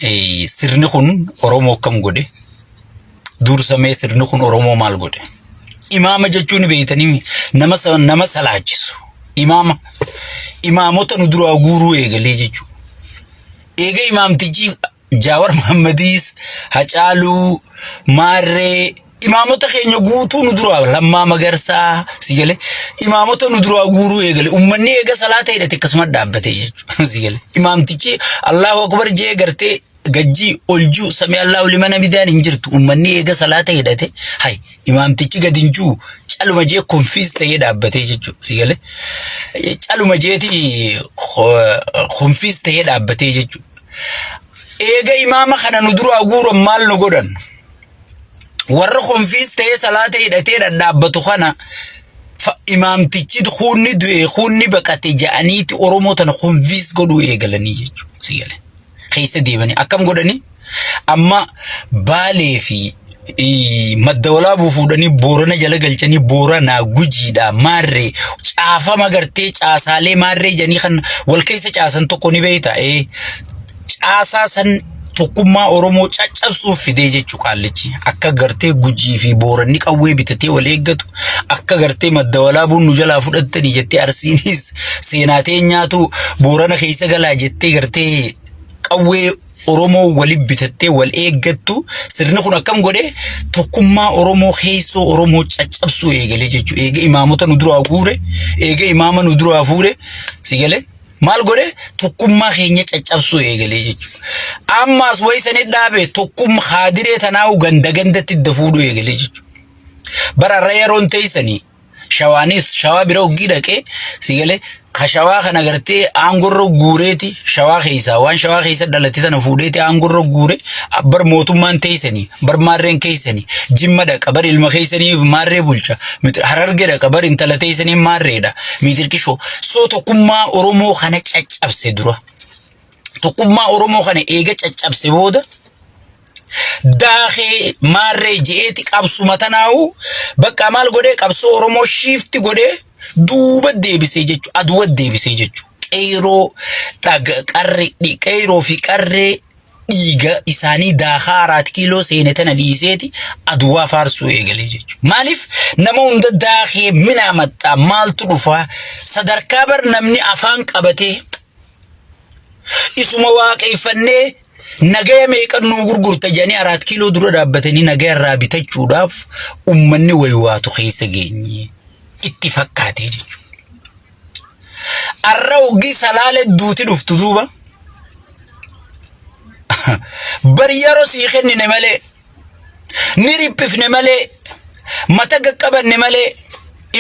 Sirni kun Oromoo akkam godhe? Dursamee sirni kun Oromoo maal godhe? Imaama jechuun beeytanii nama nama salaachisu. Imaama imaamota nu duraa guuruu eegalee jechuudha. Eega imaamtichi Jaawar Mahaammadiis, Hacaaluu, Maarree, imaamota keenya guutuu nu duraa Lammaa Magarsaa si galee imaamota nu duraa guuruu eegale. Uummanni eega salaata hidhate akkasuma dhaabbate jechuudha si galee. Imaamtichi Allahu Akbar jee gartee gajjii oljuu sami Allahu liman hamidaan hin jirtu. Uummanni eega salaata hidhate hay imaamtichi gadi hin jiru caluma jee konfiis ta'ee dhaabbatee jechuudha si galee. Caluma jeeti konfiis ta'ee dhaabbatee jechuudha. Eega imaama kana nu duraa guuran maal nu godhan? Warra konfiis ta'ee salaata hidhatee dhadhaabbatu kana imaamtichi kuunni du'e kuunni baqate ja'aniiti Oromoo tana konfiis godhuu eegalanii jechuudha. Si galee. Keessa deemanii akkam godhanii? Amma Baalee fi Madda Walaabuu fuudhanii Boorana jala galchanii Booranaa Gujiidha maarree caafama gartee caasaalee maarree jedhanii kan wal keessa caasan tokko ni beekta. Caasaa san tokkummaa Oromoo caccabsuuf fidee jechuu qaallichi. Akka gartee Gujii fi Booranni qawwee bitatee wal eeggatu akka gartee Madda Walaabuun nu jalaa fudhattanii jettee Arsiinis seenaa teenyaatu Boorana keessa galaa jettee gartee qawwee Oromoo wali bitattee wal eeggattu sirni kun akkam godhe tokkummaa Oromoo keessoo Oromoo caccabsuu eegalee jechuudha. Eega imaamota nu duraa guure, eega imaama nu duraa fuure, si galee maal godhe tokkummaa keenya caccabsuu eegalee jechuudha. Ammaas wayi sani dhaabe tokkummaa haadiree tanaa'u ganda gandatti idda fuudhuu eegalee jechuudha. Bara irra yeroon teessanii Shawaanis shawaa bira hoggii dhaqee si galee ka shawaa kana gartee aangorra guureeti shawaa keessaa waan shawaa keessa dhalate tana fuudheeti aangorra guure bar mootummaan teessanii bar maarreen keessanii jimma dhaqa bar ilma keessanii maarree bulcha hararge dhaqa bar intala teessanii maarreedha miitirkishoo soo tokkummaa Oromoo kana caccabse dura. Tokkummaa Oromoo kana eega caccabse booda daakee maarree je'eeti qabsuma tanaawu bakka maal godhee qabsoo Oromoo shiifti godhee duuba deebisee jechu aduwa deebisee jechu qeyroo dhaga qarre qeyroo fi qarree dhiiga isaanii daakaa araat kiiloo seene tana dhiiseeti aduwaa faarsuu eegalee jechuudha. Maaliif nama hunda daakee minaa maxxaa maaltu dhufaa sadarkaa bar namni afaan qabatee Isuma waaqeeffannee nagaya meeqan nuu gurgurta jedhanii araat kiiloo dura dhaabbatanii nagaya irraa bitachuudhaaf ummanni waywaatu keessa geenye itti fakkaatee jechuudha. Arra hoggii salaale duuti dhuftu duuba bari yeroo sii kennine malee ni riphifne malee mata qaqqabanne malee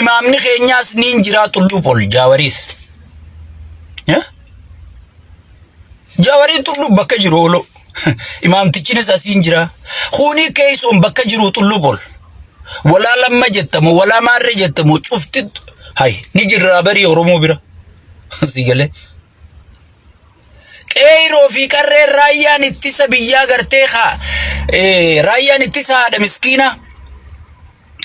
imaamni keenyaas ni hin jiraa xulluu pol jaawariis. Jaawariin xulluu bakka jiru ooloo. Imaamtichinis asiin jira. Kuunii keessoon bakka jiru xulluu pol. Walaa lamma jettamu walaa maarree jettamu cufti hay ni jirraa barii Oromoo bira. Si galee. Qeeyroo fi qarreen raayyaan ittisa biyyaa gartee kaa raayyaan ittisa haadha miskiinaa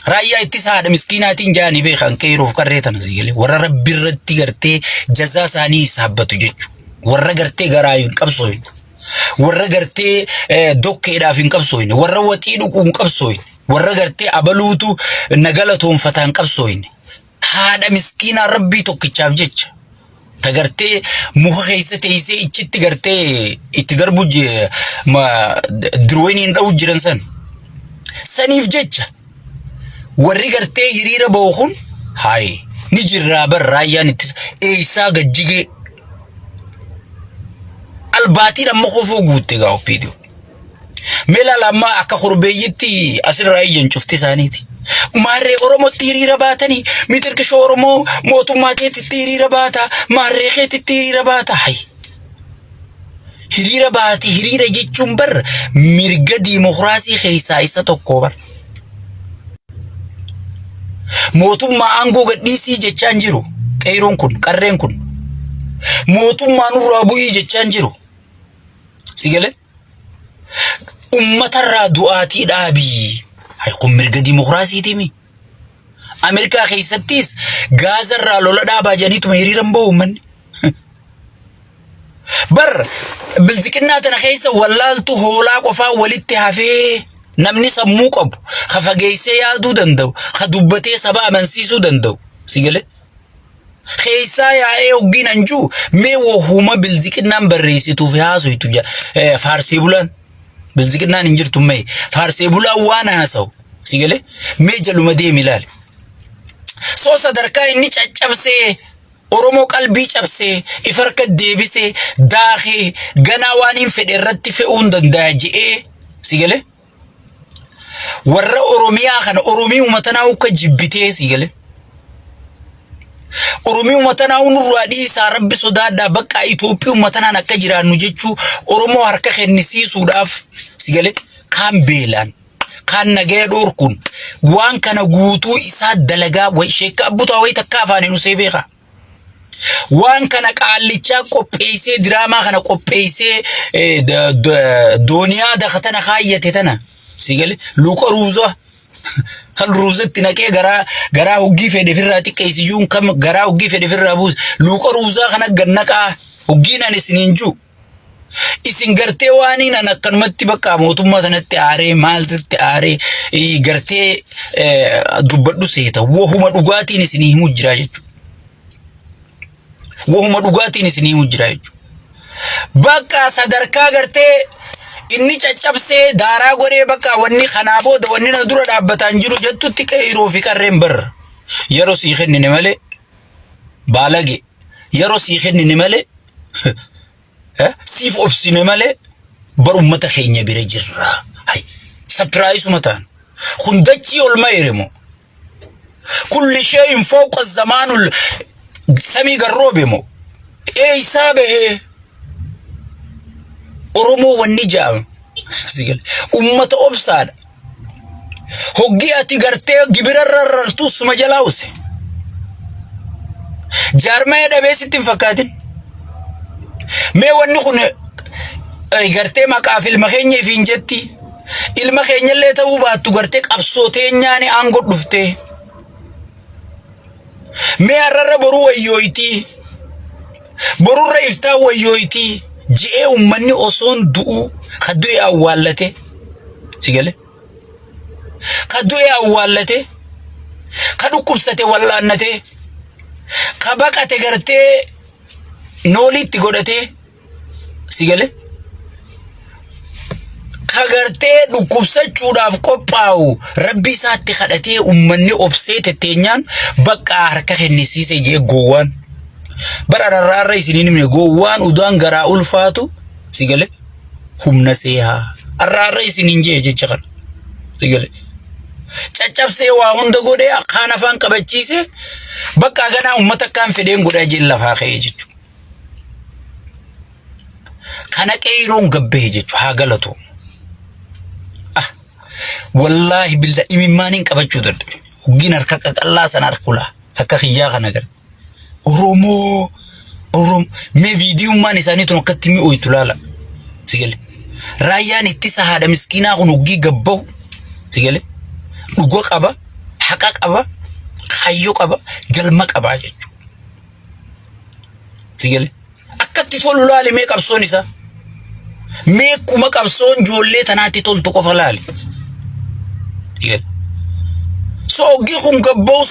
raayyaa ittisa haadha miskiinaatiin jaanii beekan qeeyroo fi qarree tana si galee warra rabbi irratti gartee jazaa isaanii hisaabbatu jechuudha. Warra gartee garaa hin qabsooyne warra gartee dokkeedhaaf hin qabsooyne warra waxii dhuquu hin qabsooyne warra gartee abaluutu na galatoonfataa hin qabsooyne haadha miskiinaa rabbii tokkichaaf jecha ta gartee muka keessa teessee ichitti gartee itti darbu dirweyniin dha'u jiran san saniif jecha warri gartee hiriira ba'u kun hayi ni jirraa bar raayyaan ittisa eessaa gajjigee albaatiin amma kofoo guutte gaa oppiidiyoo. Mee laala amma akka korbeeyyitti asirraa iyyan cufti isaaniiti. Maarree Oromootti hiriira baatanii mitirkishoo Oromoo mootummaa keetitti hiriira baata maarree keetitti hiriira baata hay. Hiriira baate hiriira jechuun bar mirga diimokiraasii keessaa isa tokko bar. Mootummaa aangoo gadhiisii jechaa hin jiru. Qeeyroon kun qarreen kun. Mootummaa nurraa bu'ii jechaa hin jiru. Si galee? Uummatarraa du'aatii dhaabii. Hay kun mirga dimokiraasiitii mi? Ameerikaa keessattis gaazarraa lola dhaabaa jedhaniituma hiriira hin bahu uummanni. Bar bilziqinnaa tana keessa wallaaltu hoolaa qofaa walitti hafee namni sammuu qabu ka fageessee yaaduu danda'u ka dubbatee saba amansiisuu danda'u si galee. Keessaa yaa'ee hoggiin anjuu mee wahuma bilziqinnaan barreessituuf haasoytu faarsee bulaan bilziqinnaan hin jirtu mee faarsee bulaan waan haasa'u si galee mee jaluma deemi ilaali. Soo sadarkaa inni caccabsee Oromoo qalbii cabsee if harka deebisee daakee ganaa waan hin fedhe irratti fe'uu hin danda'a je'ee si galee warra Oromiyaa kana Oromiyaa tanaa ukka jibbitee si galee. Oromiyaa tanaa nurraa dhiisaa rabbi sodaadhaa bakka Itoophiyaa tanaan akka jiraannu jechuu Oromoo harka kennisiisuudhaaf si galee kaan beelaan kaan nagaya dhoorkuun waan kana guutuu isaa dalagaa wayi sheekka abbutaa wayi takka afaaniin usee beekaa. Waan kana qaallichaa qopheessee diraamaa kana qopheessee dooniyaa daka tana kaayyate tana si galee luuqa ruuzaa kan ruuzatti naqee garaa garaa hoggii fedhe firraa xiqqeessiyyuun kam garaa hoggii fedhe firraa buuse luuqa ruuzaa kana gannaqaa hoggiin ani isiniin jiru. Isin gartee waan nan akkanumatti bakka mootummaa sanatti aaree maaltitti aaree gartee dubbadhu seeta wahuma dhugaatiin isinii himu jira jechuudha. Wahuma dhugaatiin isinii himu jira jechuudha. Bakka sadarkaa gartee inni caccabsee daaraa godhee bakka wanni kanaa booda wanni na dura dhaabbataan jiru jettutti qeeroo fi qarreen barra. Yeroo sii kennine malee baalage yeroo sii kennine malee siif obsine malee bar ummata keenya bira jirra. Hay sapiraayisuma ta'an. Kun dachii ol mayre moo? Kulli shay'in fawqa zamaanul samii garroobe moo? Eeysaa bahee? Oromoo wanni ja'ama. Ummata obsaadha. Hoggii ati gartee gibira rarrartuu suma jalaa use. Jaarmaya dhabee sitti hin fakkaatin. Mee wanni kun gartee maqaaf ilma keenya ifiin jetti. Ilma keenyallee ta'uu baattu gartee qabsoo teenyaani aangoo dhuftee. Mee har'arra boruu wayyooyitii. Borurra iftaan wayyooyitii. Ji'ee uummanni osoon du'uu ka du'e awwaallate. Si galee? Ka du'e awwaallate. Ka dhukkubsate wallaannate. Ka baqate gartee nooliitti godhatee. Si galee? Ka gartee dhukkubsachuudhaaf qophaa'u rabbi isaatti kadhatee uummanni obsee tetteenyaan bakka harka kennisiise jee gowwaan. Bara rarraarra isiniin himne gowwaan udaan garaa ulfaatu si galee humna seehaa. Arraarra isiniin jee jecha kana. Si galee. Caccabsee waa hunda godhee akkaan afaan qabachiise bakka ganaa uummata akkaan fedheen godhaa jeen lafaa ka'ee jechuudha. Kana qeeyroon gabbee jechuudha haa galatu. Ah, wallaahi billa imimmaaniin qabachuu dadhabe. Hoggiin harka qaqallaa sana harkulaa akka kiyyaa kana garte. Oromoo Oromoo mee viidiyummaan isaanii tun akkatti mi'ooytu laala. Si gale. Raayyaan ittisa haadha miskiinaa kun hoggii gabbahu. Si gale. Dhuga qaba, haqa qaba, kaayyoo qaba, galma qaba jechuudha. Si gale. Akkatti tolu laali mee qabsoon isaa. Mee akkuma qabsoon ijoollee tanaatti toltu qofa laali. Si gale. So hoggii kun gabba'u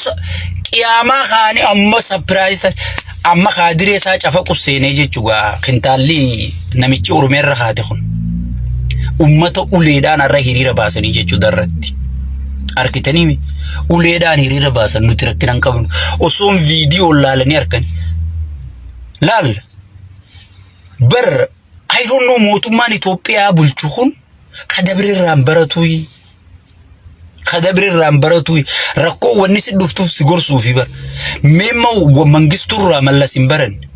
qiyaamaa kaanii amma sapiraayisa amma kaadiree isaa cafaqu seenee jechuudha kintaalli namichi Oromiyaarra kaate kun. Ummata uleedhaan har'a hiriira baasanii jechuudha irratti. Arkitanii uleedhaan hiriira baasan nuti rakkina hin qabnu. Osoon viidiyoo laalanii harkani. Laal bar I don't know mootummaan Itoophiyaa bulchu kun ka dabreerraan baratuuyi. Ka dabreerraan baratuuyi. Rakkoo wanni si dhuftuuf si gorsuufi bar. Meemma mangisturraa Mallas hin baranne.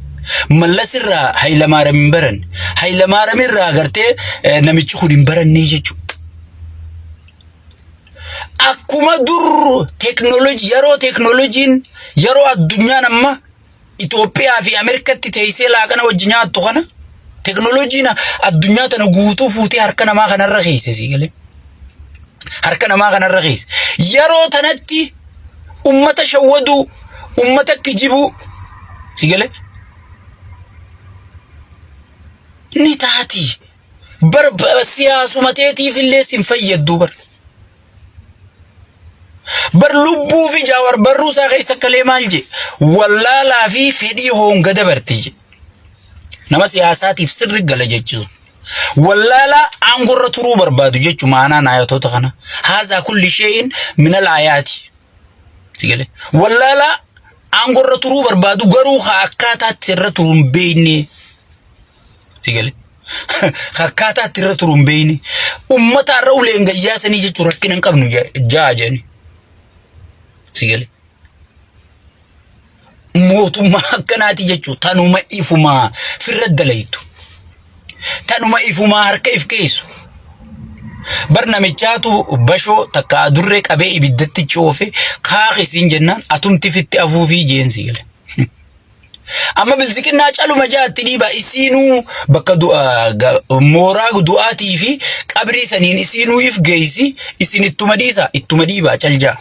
Mallas irraa Hayilamaariyaam hin baranne. Hayilamaariyaam irraa gartee namichi kun hin barannee jechuudha. Akkuma dur teeknooloojii yeroo teeknooloojiin yeroo addunyaan amma Itoophiyaa fi Ameerikaatti teessee laaqana wajji nyaattu kana teeknooloojiin addunyaa tana guutuu fuutee harka namaa kanarra keesse sii galee. Harka namaa kanarra keesse. Yeroo tanatti ummata shawwaduu, ummata kijibuu sii galee. Ni taati. Bar siyaasuma teetiif illee sin fayyaddu bar. Bar lubbuu fi Jaawar barruu isaa keessa akkalee maal je wallaalaa fi fedhii hoonga dabarti je. Nama siyaasaatiif sirri gala jechuun. Wallaalaa aangorra turuu barbaadu jechuun maanaan ayatoota kana. Haazaa kulli shee'in minal ayaati. Sigale. Wallaalaa aangorra turuu barbaadu garuu haa akkaataatti irra turu hin beekne. Sigale. Akkaataatti irra turu hin beekne. Ummata irra uleen gayyaasanii jechuun rakkina hin qabnu ja'a jedhani. Sigale. Mootummaa akkanaati jechuun tanuma ifumaa firra dalaytu. Tanuma ifumaa harka if keessu. Bar namichaatu bashoo takka adurree qabee ibiddatti coofe kaakisiin jennaan atumti fitti afuufii jeen si gale. Amma bilziqinnaa caluma jaatti dhiiba isiinuu bakka du'a mooraa du'aatii fi qabrii saniin isiinuu if geessi isin ittuma dhiisa ittuma dhiibaa caljaa.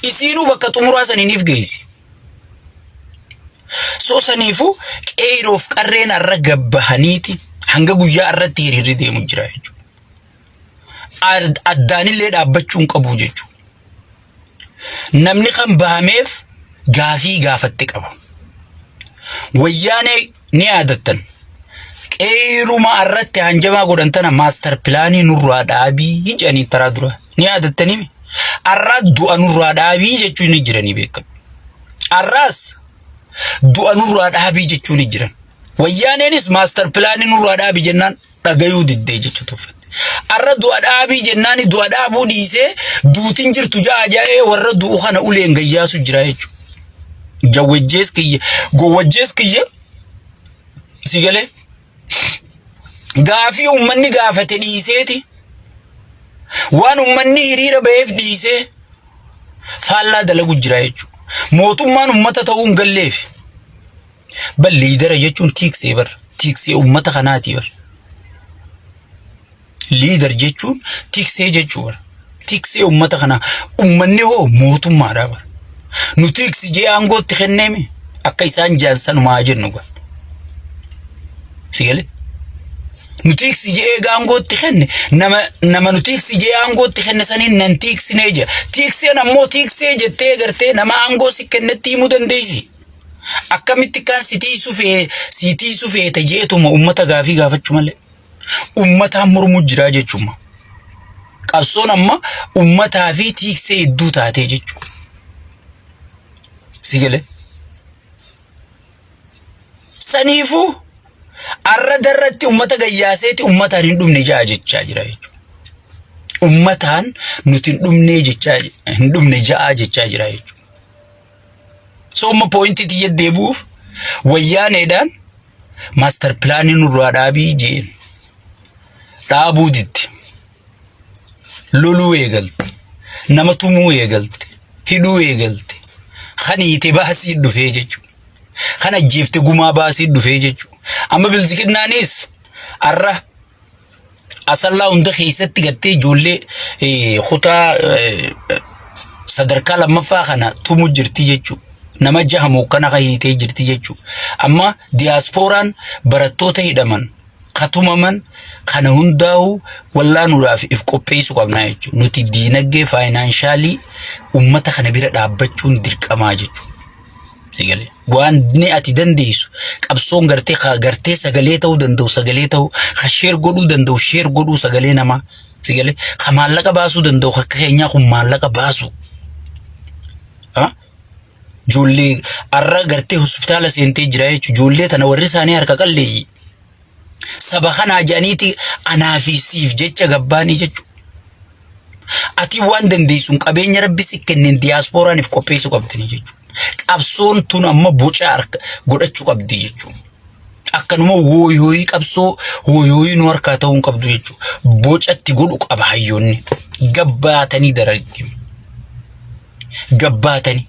Isiinuu bakka xumuraa saniin if geessi. So saniifuu qeeroof qarreen har'a gabbahaniiti hanga guyyaa irratti hiriirri deemu jira jechuudha. Addaanillee dhaabbachuu hin qabu jechuudha. Namni kan bahameef gaafii gaafatte qaba. Wayyaanee ni yaadattan. Qeeruma irratti hanjamaa godhan tana master planii nurraa dhaabii jedhanii taraa dura. Ni yaadattanii? Har'a du'a nurraa dhaabii jechuun ni jiranii beekamu. Har'aas du'a nurraa dhaabii jechuun ni jiran. Wayyaaneenis master planii nurraa dhaabii jennaan dhagayuu diddee jechuu tuffatte. Har'a du'a dhaabii jennaan du'a dhaabuu dhiisee duutiin jirtu ja'a ja'ee warra du'u kana uleen gayyaasu jira jechuudha. Jawwajjees kiyya gowwajjees kiyya si galee gaafii uummanni gaafate dhiiseeti waan uummanni hiriira ba'eef dhiisee faallaa dalagu jira jechuudha. Mootummaan uummata ta'uu hin galleef. Bal leader jechuun tiiksee bar tiiksee uummata kanaati bar. Leader jechuun tiksee jechuu bar. Tiksee uummata kanaa uummanni hoo mootummaadha bar. Nu tiksi jee aangootti kenneemi akka isaan jaan sanumaa jennu bar. Si galee? Nu tiksi jee aangootti kenne nama nama nu tiksi jee aangootti kenne saniin nan tiksinee jee. Tikseen ammoo tiksee jettee gartee nama aangoo si kennetti himuu dandeessi. Akkamitti kan si tiisu fee si tiisu feete jeetuma uummata gaafii gaafachuu malee. Uummataan mormuu jira jechuudha. Qabsoon amma uummataa fi tiiksee hedduu taatee jechuudha. Si galee? Saniifuu arra darratti uummata gayyaaseeti uummataan hin dhumne ja'a jechaa jira jechuudha. Uummataan nuti hin dhumnee jechaa hin dhumne ja'a jechaa jira jechuudha. So amma pointii tiyya deebi'uuf wayyaaneedhaan master planii nurraa dhaabii jeen dhaabuu didde. Loluu eegalte. Nama tumuu eegalte. Hidhuu eegalte. Kan hiite baasii dhufee jechuudha. Kan ajjeefte gumaa baasii dhufee jechuudha. Amma bilziqinnaanis har'a Asallaa hunda keessatti gartee ijoollee kutaa sadarkaa lammaffaa kana tumu jirti jechuudha. Nama jahamu kana kan hiitee jirti jechuudha. Amma diyaaspooraan barattoota hidhaman katumaman kana hundaa'u wallaanuudhaaf if qopheessuu qabna jechuudha. Nuti diinagdee financially uummata kana bira dhaabbachuun dirqamaa jechuudha. Sagalee. Waan ni ati dandeessu qabsoon gartee gartee sagalee ta'uu danda'u sagalee ta'uu ka share godhuu danda'u share godhuu sagalee namaa sagalee ka maallaqa baasuu danda'u akka keenyaa kun maallaqa baasu. Ijoollee har'a gartee hospitaala seentee jira jechuudha. Ijoollee tana warri isaanii harka qalleeyyi. Saba kanaa jedhaniiti anaa fi siif jecha gabbaanii jechuudha. Ati waan dandeessuun qabeenya rabbi si kenneen diyaaspooraaniif qopheessuu qabdanii jechuudha. Qabsoon tun amma boca harka godhachuu qabdi jechuudha. Akkanuma wooyooyii qabsoo wooyooyii nu harkaa ta'uu hin qabdu jechuudha. Bocatti godhu qaba hayyoonni. Gabbaatanii dararti. Gabbaatanii.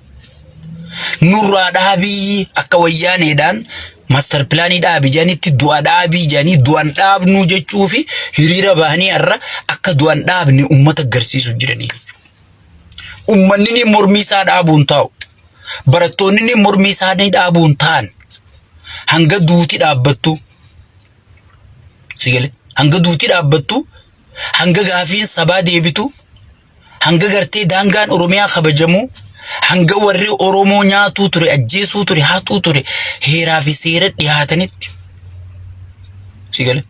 Nurraa dhaabii akka wayyaaneedhaan master planii dhaabi jedhanitti du'a dhaabii jedhanii du'an dhaabnuu jechuu fi hiriira bahanii har'a akka du'an dhaabne uummata agarsiisu jiranii jechuudha. Uummanni ni mormii isaa dhaabuun taa'u. Barattoonni ni mormii isaanii dhaabuun ta'an. Hanga duuti dhaabbattu. Si galee? Hanga duuti dhaabbattu, hanga gaafiin sabaa deebitu, hanga gartee daangaan Oromiyaa kabajamu, hanga warri Oromoo nyaatuu ture, ajjeesuu ture, hatuu ture, heeraa fi seera dhiyaatanitti. Si galee?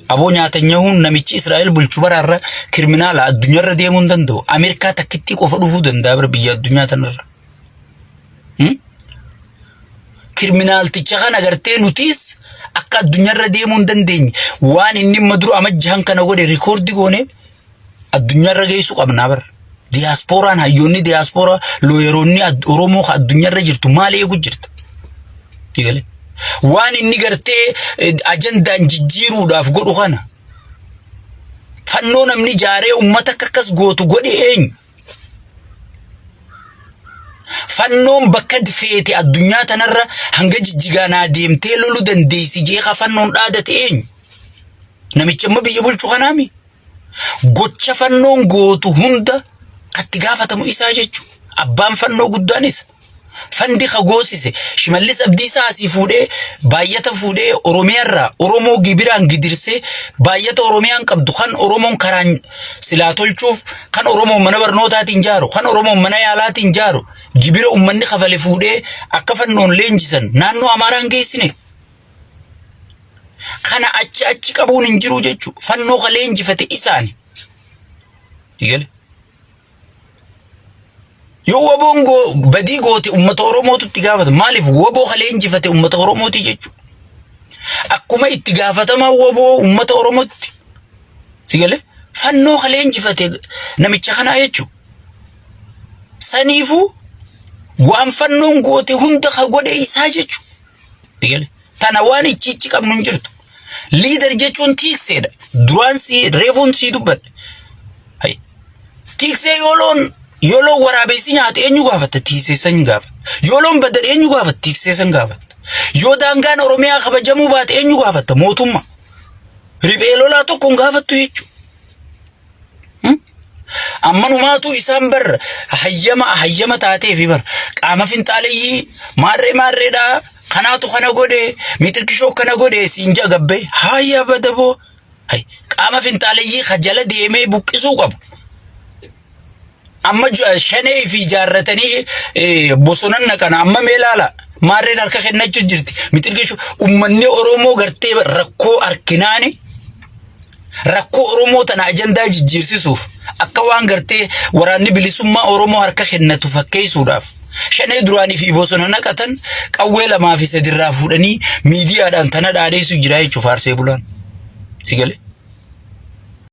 Aboo nyaatanyahuun namichi Israa'el bulchu baraarra kirminaala addunyaarra deemuu hin danda'u. Ameerikaa takkittii qofa dhufuu danda'a bara biyya addunyaa tanarra. Kirminaalticha kana gartee nutis akka addunyaarra deemuu hin dandeenye waan inni amma dura amajjahan kana godhe rikoordi goone addunyaarra geessuu qabnaa bara. Diyaaspooraan hayyoonni diyaaspooraa looyeroonni Oromoo ka addunyaarra jirtu maal eegu jirta? Eegale. Waan inni gartee ajandaan jijjiiruudhaaf godhu kana fannoo namni jaaree uummata akka akkas gootu godhe eenyu? Fannoon bakka feete addunyaa tanarra hanga jijjigaa naa deemtee lolu dandeessi jee ka fannoon dhaadate eenyu? Namicha amma biyya bulchu kanaami? Gocha fannoon gootu hunda katti gaafatamu isaa jechuudha. Abbaan fannoo guddaan isa. Fandi ka goosise Shimallis Abdiisaa asii fuudhee baay'ata fuudhee Oromiyaarraa Oromoo gibiraan gidirsee baay'ata Oromiyaan qabdu kan Oromoon karaan silaa tolchuuf kan Oromoon mana barnootaatiin jaaru kan Oromoon mana yaalaatiin jaaru gibira uummanni kafale fuudhee akka fannoon leenjisan naannoo Amaaraan geessine. Kana achi achi qabuun hin jiru jechuudha. Fannoo ka leenjifate isaani. Eegale. Yoo waboon badii goote uummata Oromootu itti gaafata. Maaliif waboo ka leenjifate uummata Oromooti jechuudha. Akkuma itti gaafatamaa waboo uummata Oromootti. Sigale fannoo ka leenjifate namicha kanaa jechuudha. Saniifuu waan fannoon goote hunda ka godhe isaa jechuudha. Sigale tana waan ichi ichi qabnu hin jirtu. Liidar jechuun tiikseedha. Duraan si reefuun sii dubbadhe. Tiiksee yoo loon yoo loon waraabessi nyaate eenyu gaafatta? Tiiksee san gaafatta. Yoo loon badan eenyu gaafatta? Tiiksee san gaafatta. Yoo daangaan Oromiyaa kabajamuu baate eenyu gaafatta? Mootummaa. Riphee lolaa tokko hin gaafattu jechuudha. Ammanumaatu isaan bar hayyama hayyama taateefi bar qaama finxaaleyyii maarree maarreedhaa kanaatu kana godhe miixirkishoo kana godhe siin ja'a gabbee haayyaa badaboo. Hay, qaama finxaaleyyii ka jala deemee buqqisuu qabu. Amma shanee fi ijaarratanii bosonan naqan amma mee ilaala. Maarreen harka kennachuu jirti. Mixirkishu uummanni Oromoo gartee rakkoo harkinaani rakkoo Oromoo tana ajandaa jijjiirsisuuf akka waan gartee waraanni bilisummaa Oromoo harka kennatu fakkeessuudhaaf shanee duraanii fi bosona naqatan qawwee lamaa fi sadirraa fuudhanii miidiyaadhaan tana dhaadheessu jira jechuuf faarsee bulaan. Si galee?